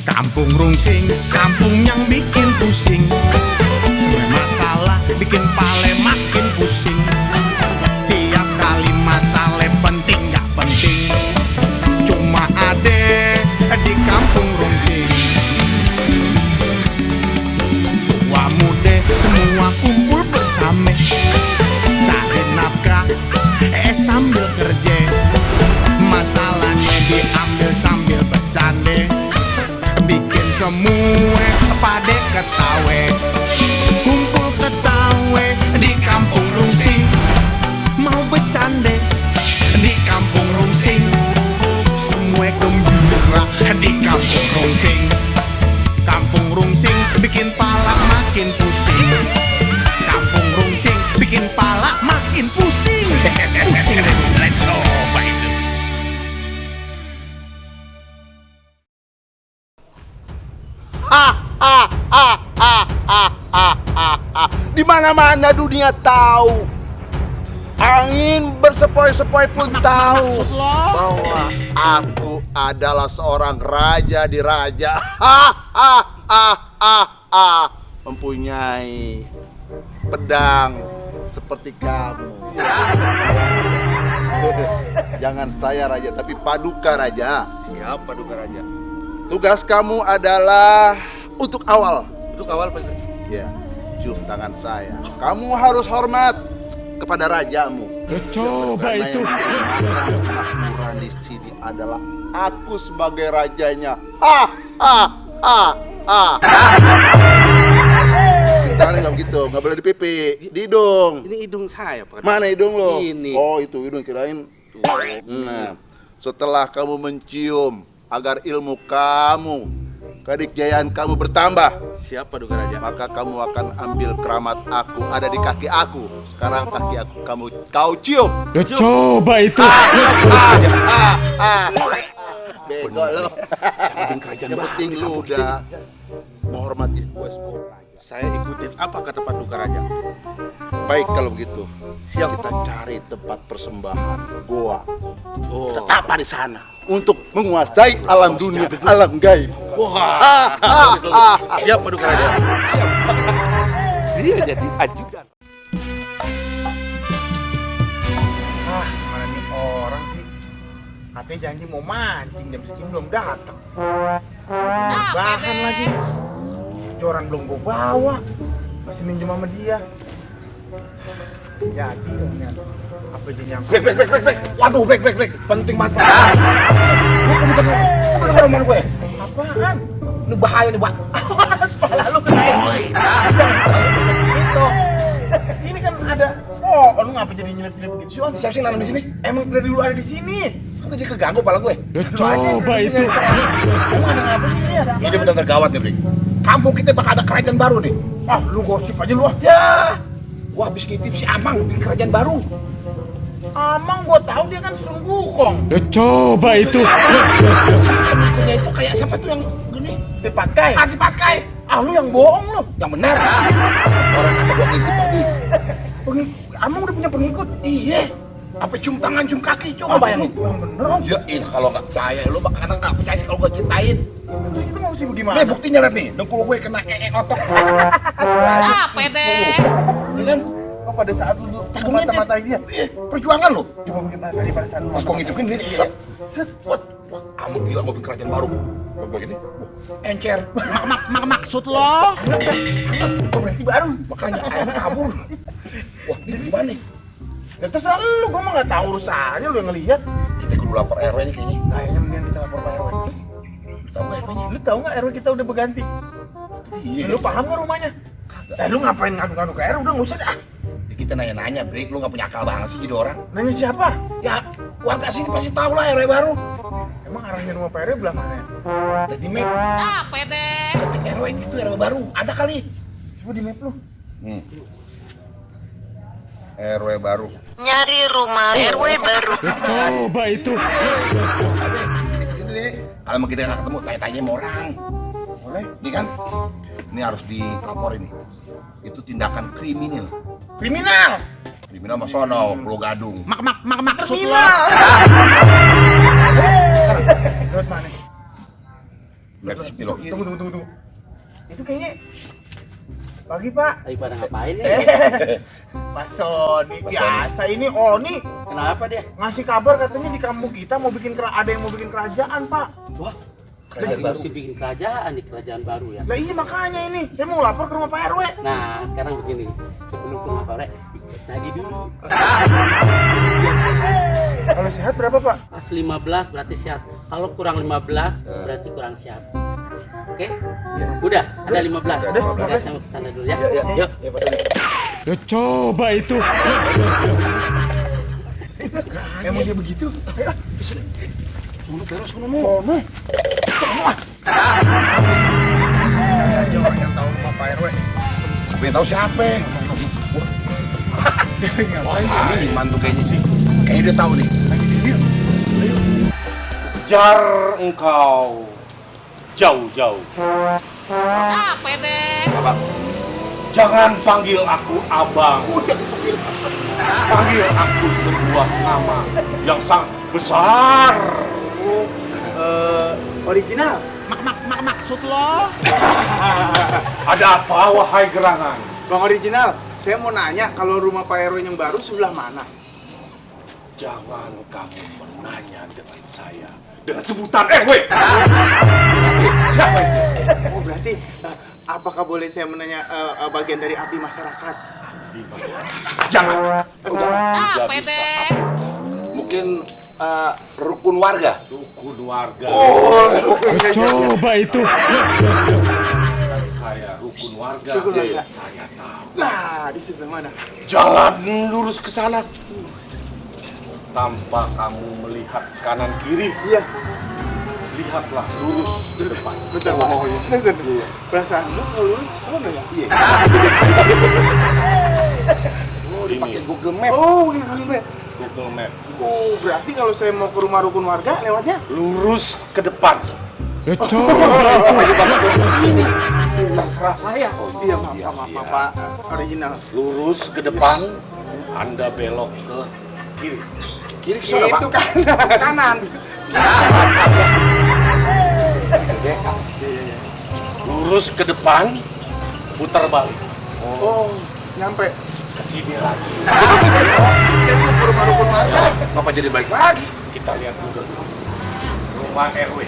Kampung Rungsing, kampung yang bikin pusing. Semua masalah bikin pale makin pusing. Tiap kali masalah penting gak penting cuma ade di kampung Rungsing. Tua muda semua kumpul bersama, cari nafkah sambil kerja. Masalahnya diambil sambil bercanda, bikin semua pada ketawa. Kumpul ketawa di kampung Rungsing, mau bercanda di kampung Rungsing. Semua gembira di kampung Rungsing. Kampung Rungsing bikin pala makin pusing. Kampung Rungsing bikin pala makin pusing. Pusing deh, coba itu. Di mana-mana dunia tahu. Angin bersepoi-sepoi pun tahu bahwa aku adalah seorang raja di raja. Mempunyai pedang seperti kamu. Jangan saya raja, tapi Paduka Raja. Siap, Paduka Raja. Tugas kamu adalah untuk awal. Untuk awal, Pak. Ya, cium tangan saya. Kamu harus hormat kepada rajamu. Coba Karena itu. yang makmuran di sini adalah aku sebagai rajanya. Caranya nggak begitu, nggak boleh di pipi, di hidung. Ini hidung saya, Pak. Mana hidung lo? Ini. Oh itu hidung, kirain. Nah, setelah kamu mencium agar ilmu kamu, kedikjayaan kamu bertambah, Siap, Paduka Raja. maka kamu akan ambil keramat aku ada di kaki aku. Sekarang kaki aku kau cium. Coba itu. Bego lo. Yang penting lu udah menghormati gue sebagai raja. Saya ikutin apa kata Paduka Raja. Baik kalau begitu. Siap. Kita cari tempat persembahan goa. Oh. Tetap di sana untuk menguasai alam dunia, alam gaib. Wah. Siap, Paduka Raja. Siap. Dia jadi ajudan. Mana nih orang sih? Katanya janji mau mancing, jam segini belum datang. Bahan lagi. Joran belum gua bawa. Masih minjem sama dia. Jadi ternyata apa dia nyangkut? Break. Waduh, break. Penting banget. Lu kedengeran omongan gue. Apaan? Ini bahaya nih, Pak. Kepala lu kenain. Jangan terlalu dekat gitu. Ini kan ada. Oh, lu ngapa jadi nyelip-nyelip begitu sih, On? Siapa sih nanam di sini? Emang dari dulu ada di sini. Aku jadi keganggu kepala gue. Coba itu. Emang ada ngapa di sini? Ada apa? Ini benar gawat nih, Brik. Kampung kita bakal ada kerajaan baru nih. Ah, lu gosip aja lu ah. Ya, gua habis ngintip si Amang bikin kerajaan baru. Amang gua tahu dia kan Sun Wukong. Coba itu. Si pengikutnya itu kayak siapa tuh yang gini? Dipakai. Dipakai. Ah, lu yang bohong lu. Yang benar. Orang kata gua ngintip tadi. Amang udah punya pengikut. Iya. Apa cium tangan, cium kaki, coba bayangin. Yang bener, Om. Ya, kalau nggak percaya, lu bakal nggak percaya sih kalau gua ceritain. Itu mau sih bagaimana? Nih buktinya lihat nih, dengkul gue kena otot. Pede. Ini kan Oh, pada saat lu mata-matain dia. perjuangan lo. Coba bagaimana tadi pada saat lu Pas gua ngintipin ini, set. Wah, Amang gila mau bikin kerajaan baru. Gua begini, encer. Maksud lo? Oh, berarti baru. Makanya ayam kabur. Wah, ini gimana nih? Ya terserah lu, gua mah nggak tahu urusannya, lu yang ngelihat. Kita kudu lapor RW nih kayaknya. Kayaknya mendingan kita lapor Pak RW. Terus, Tahu RW-nya? lu tahu nggak RW kita udah berganti? Iya. Lu paham nggak rumahnya? Lu ngapain ngadu-ngadu ke RW? Udah nggak usah dah. Ya, kita nanya-nanya, Brik. Lu nggak punya akal banget sih jadi orang. Nanya siapa? Ya, warga sini pasti tahu lah RW baru. Emang arahnya rumah Pak RW belah mana? Lihat di map. Pede. Ketik RW itu RW baru. Ada kali. Coba di map lu. RW baru. Nyari rumah RW baru. Coba itu. Ada. Kita deh. Kalau mau kita nggak ketemu, tanya-tanya sama orang. Boleh? Ini kan, ini harus dilaporin nih. Itu tindakan kriminal. Kriminal. Kriminal mah sono, Pulau Gadung. Maksud lo? Kriminal. Lewat mana? Versi pilok ini. Tunggu. Itu kayaknya pagi Pak. Lagi pada ngapain nih? Pak Sony biasa ini Oni Kenapa dia? ngasih kabar katanya di kampung kita mau bikin ada yang mau bikin kerajaan Pak. Wah, Kerajaan lagi baru. mesti bikin kerajaan di kerajaan baru ya. Lah iya makanya ini saya mau lapor ke rumah Pak RW. Nah, sekarang begini, sebelum ke rumah Pak Rek, dicek lagi dulu. Kalau sehat berapa Pak? Pas 15 berarti sehat. Kalau kurang 15 berarti kurang sehat. Oke? Udah, ada 15. Udah, saya mau ke sana dulu ya. Yuk. Ya Pak Sony. Ya coba itu. Emang dia begitu? Sono beres sono mau. Aja orang yang tahu rumah Pak RW. Siapa yang tahu siapa? Ngapain sih? Ini mantu kayaknya sih. Kayaknya dia tahu nih. Jar engkau jauh-jauh. Ah, pede. Jangan panggil aku abang. Panggil aku sebuah nama yang sangat besar. Original. Maksud lo? Ada apa, wahai gerangan? Bang Original, saya mau nanya kalau rumah Pak RW yang baru sebelah mana? Jangan kamu menanya dengan saya dengan sebutan RW. Siapa itu? Oh berarti apakah boleh saya menanya bagian dari abdi masyarakat? Jangan. Ah, Tidak pede. bisa. Mungkin rukun warga. Rukun warga. Ya coba itu. Saya rukun warga. Rukun warga. Saya tahu. Nah, di sebelah mana? Jalan lurus ke sana. Tanpa kamu melihat kanan kiri, Iya, lihatlah lurus ke depan. bentar Pak. Bentar. Perasaan lu kalau lu ke sana ya? Iya. Oh, dipakai Google Map. Oh, begini. Google Map. Oh, berarti kalau saya mau ke rumah rukun warga lewatnya? Lurus ke depan. Ya coba itu. Terserah saya. Iya, maaf Pak Original. Lurus ke depan, Anda belok ke kiri. Kiri ke sana, Pak. Itu kanan. Lurus ke depan, putar balik. Oh, nyampe. Ke sini lagi. Saya mau ke rumah rukun warga. Kenapa jadi baik lagi? Kita lihat dulu. Rumah RW.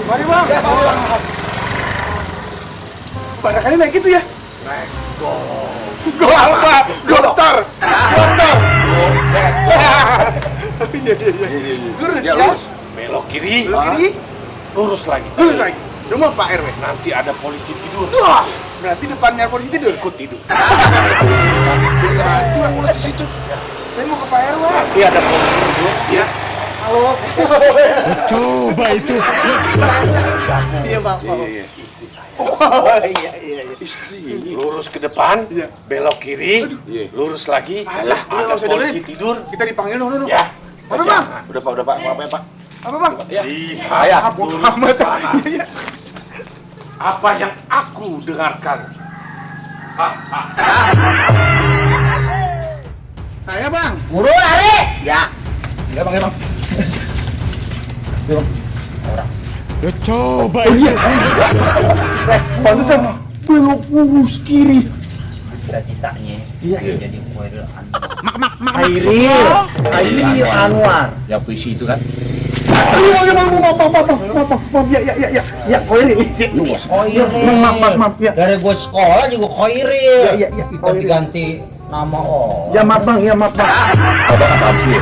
Mari Bang. Barangkali naik itu ya? Naik go. Go apa? Dokter. Dokter. Iya. Lurus Ya, ya? lurus. Belok kiri, Belok kiri, lurus lagi. lurus lagi. Rumah Pak RW. Nanti ada polisi tidur. Wah, berarti depannya polisi tidur. Ikut tidur. Mulai di situ. Saya mau ke Pak RW. Nanti ada polisi tidur. Ya. Halo. Ya coba itu. Iya, Pak. Iya. Istri saya. Oh, iya. Istri. Lurus ke depan, Iya. belok kiri, Iya. lurus lagi. Alah, udah ada nggak usah polisi dengerin. tidur. Kita dipanggil dulu. Ya. Apa, Bang? Jangan. Udah Pak. Maaf ya, Pak. Apa, Bang? Ya. Lihat Ayah. lurus Bodoh amat. ke sana. Iya. Apa yang aku dengarkan? Saya, Bang. Buru lari. Ya, Bang. Ya coba itu. Pantesan belok lurus kiri. Cita-citanya jadi Khairil Anwar. Airil Anwar. Ya puisi itu kan. Iya, maaf. Ya, Khairil. Khairil. Maaf, ya. Dari gue sekolah juga Khairil. Ya. Tapi ganti nama Ya, maaf, Bang. Abang apa sih?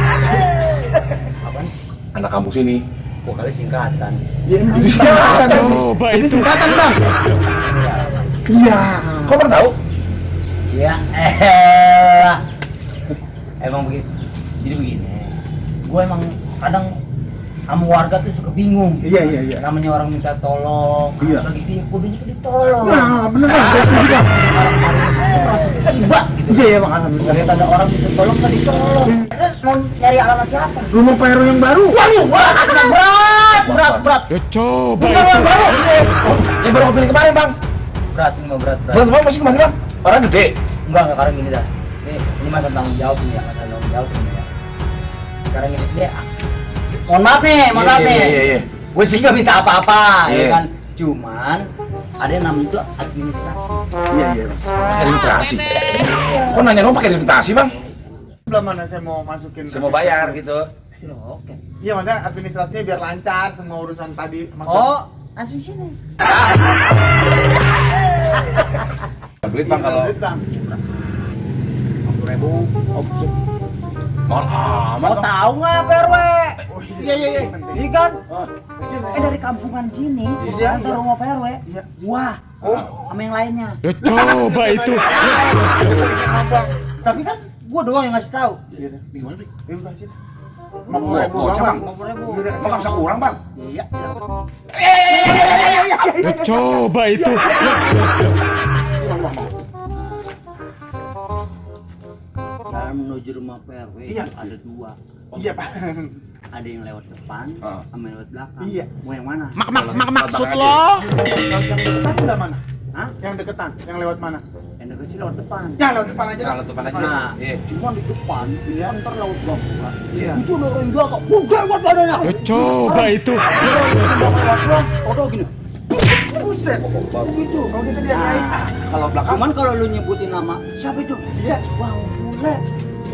Apa nih? Anak kampus ini. Gue kali singkatan. Ya, Coba ini itu. singkatan, Bang. Iya. Kok Bang tahu? Ya elah. Emang begitu. Jadi begini. Gue emang kadang sama warga tuh suka bingung. Iya. Namanya orang minta tolong. Iya. Lagi sih kudunya tuh ditolong. Nah, bener, Bang. Saya setuju, Bang. Orang-orang itu merasa tiba gitu. Iya, Bang. Alhamdulillah. Lihat ada orang minta tolong kan ditolong. Terus mau nyari alamat siapa? Rumah Pak RW yang baru. Waduh, berat. Ya coba itu. Yang baru pilih kemarin, Bang. Berat ini mah berat. Bang masih kemarin, Bang. Orang gede. Enggak sekarang gini dah. Ini masa tanggung jawab nih ya, masa tanggung jawab ini ya. Sekarang ini dia. Mohon maaf nih. Iya. Gue sih nggak minta apa-apa, Iya. ya kan. Cuman ada yang namanya itu administrasi. Iya, iya. Pakai administrasi. Kok nanya dong pakai administrasi, Bang? Sebelah mana saya mau masukin? Saya mau bayar gitu. Oke. Iya, maksudnya administrasinya biar lancar semua urusan tadi. Oh, langsung sini. Beli Bang kalau Bang. 50.000. mau Mau tahu nggak PRW? Iya, iya, iya. Iya kan? Dari kampungan sini, Iya, antar iya. rumah PRW. Iya. Wah, sama yang lainnya. Ya coba itu. Tapi kan gua doang yang ngasih tahu. Iya, deh. Gimana, Bang? Iya, kasih. Mau Bang? 50.000. Mau nggak bisa kurang, Bang? Iya. Ya coba itu. Jalan menuju rumah PRW Iya. itu ada dua. Iya, Pak. Ada yang lewat depan, Ah. sama yang lewat belakang. Iya. Mau yang mana? Maksud lo? Yang deketan sebelah mana? Hah? Yang deketan, yang lewat mana? Yang deket sih lewat depan. Ya, lewat depan aja. Kalau depan aja. Nah, Iya. cuma di depan, ntar lewat belakang. Iya. Itu ada orang jaga, bukan buat badannya. Ya coba itu. Lewat doang, foto gini. Buset. Begitu. Kalau gitu dia nyai. Kalau belakang, Cuman kalau lu nyebutin nama, siapa itu? Iya. Bang Bule.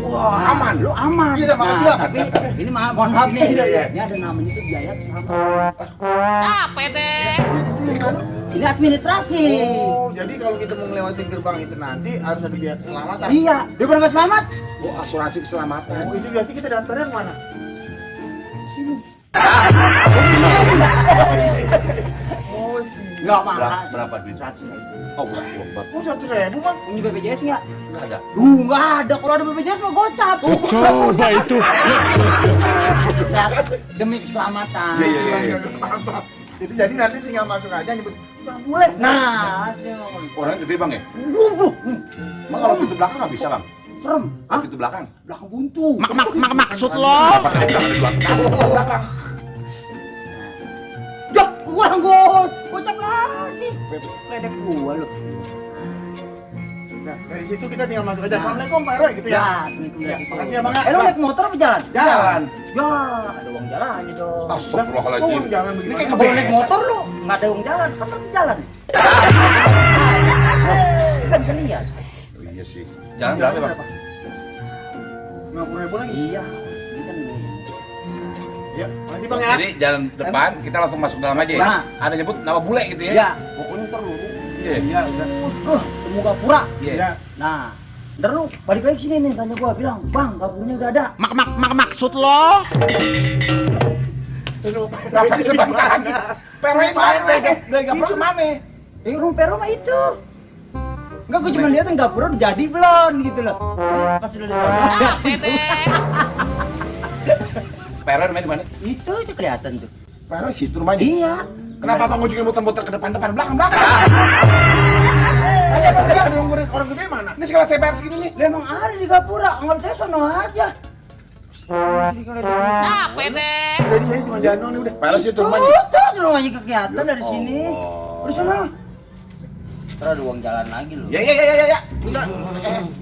wah, aman. Lu aman. Iya, makasih, Bang. Tapi ini mohon maaf nih. Iya, iya. Ini ada namanya itu biaya keselamatan. Capek deh. Ini administrasi. Oh, jadi kalau kita mau melewati gerbang itu nanti harus ada biaya keselamatan. Iya, dia pernah nggak selamat? Oh, asuransi keselamatan. Oh, itu berarti kita daftarnya kemana? Sini. Oh, sih. Nggak mahal. Berapa duit? 100.000. Oh, berapa? Oh, 100.000, Bang. Punya BPJS nggak? Nggak ada. Nggak ada. Kalau ada BPJS mah gocap. Ya coba itu. Bisa demi keselamatan. Iya, iya, iya. Jadi nanti tinggal masuk aja nyebut Bang Bule. Nah, Orangnya gede, Bang ya? Bumbu. Emang kalau pintu belakang nggak bisa, Bang? Serem. Hah? Pintu belakang? Belakang buntu. Maksud lo? Pakai belakang di belakang. Jok, gua anggot. Gocap lagi. Ledek gua lu. Nah, dari situ kita tinggal masuk aja. Assalamualaikum Pak RW gitu ya. Ya, Ya, makasih ya, Bang. Ya. lu naik motor apa jalan? Jalan. Ya, ada uang jalan aja dong. Astagfirullahaladzim. Oh, jangan begini. Ini kayak Kalau naik ngeberes. motor lu nggak ada uang jalan, kan lu jalan. Lu kan bisa lihat. Oh, iya sih. Jalan berapa, Bang? 50.000 lagi. Iya, ini kan ini. Ya, makasih Bang ya. Jadi jalan depan kita langsung masuk dalam aja ya. Nah. Ada nyebut nama bule gitu ya. Ya, pokoknya ntar lu Iya. Iya, udah. terus temu gapura. Iya. Ya. Nah, ntar lu balik lagi sini nih, tanya gua bilang, "Bang, gapurnya udah ada." Maksud lo? Ngapain sebentar lagi? Perwe mana? Dari gapura kemana? Rumah rumah itu. Enggak, gua cuma lihat yang gapura udah jadi belum gitu loh. Pas udah di sana. Capek deh. Perwe rumahnya di mana? Itu kelihatan tuh. Perwe situ rumahnya. Iya. Kenapa Bang ujungnya muter-muter ke depan-depan, belakang-belakang? Ada orang gede mana? Ini segala saya bayar segini nih. Lah emang ada di gapura, nggak percaya sono aja. Capek deh. Jadi saya cuma jalan doang nih udah. Perwe situ rumahnya. Tuh rumahnya kelihatan dari sini. Allah. Udah sana. Terus ada uang jalan lagi loh. Ya ya ya ya ya. Udah.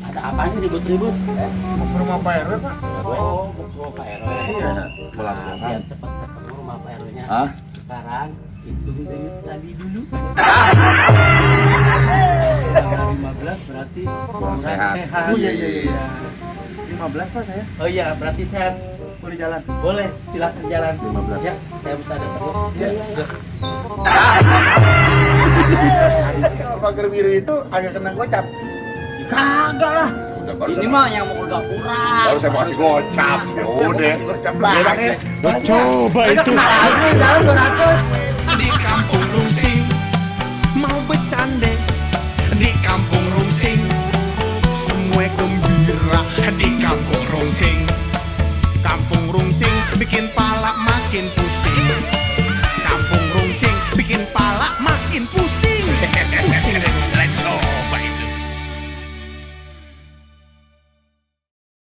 Ada apanya ribut-ribut? Mau ke rumah Pak RW, Pak. Oh, mau Pak RW. Iya. Pulang. Biar cepat ketemu rumah Pak RW-nya. Hah? Sekarang hitung denyut tadi dulu. 15 berarti kurang sehat. Oh iya iya iya. 15 Pak saya. Oh iya, berarti sehat. Boleh jalan. Boleh, silakan jalan. 15. Ya, saya bisa ada perlu. Iya. Kalau pagar biru itu agak kena gocap. Ya, kagak lah. Udah baru Ini saya- mah yang mau ke gapura. baru saya mau kasih gocap. Ya udah. Gocap Iya, Bang ya. Ya coba itu. Jalan 200. Di kampung Rungsing mau bercanda, di kampung Rungsing semua gembira. Di kampung Rungsing, kampung Rungsing bikin pala makin pusing. Kampung Rungsing bikin pala makin pusing. Pusing.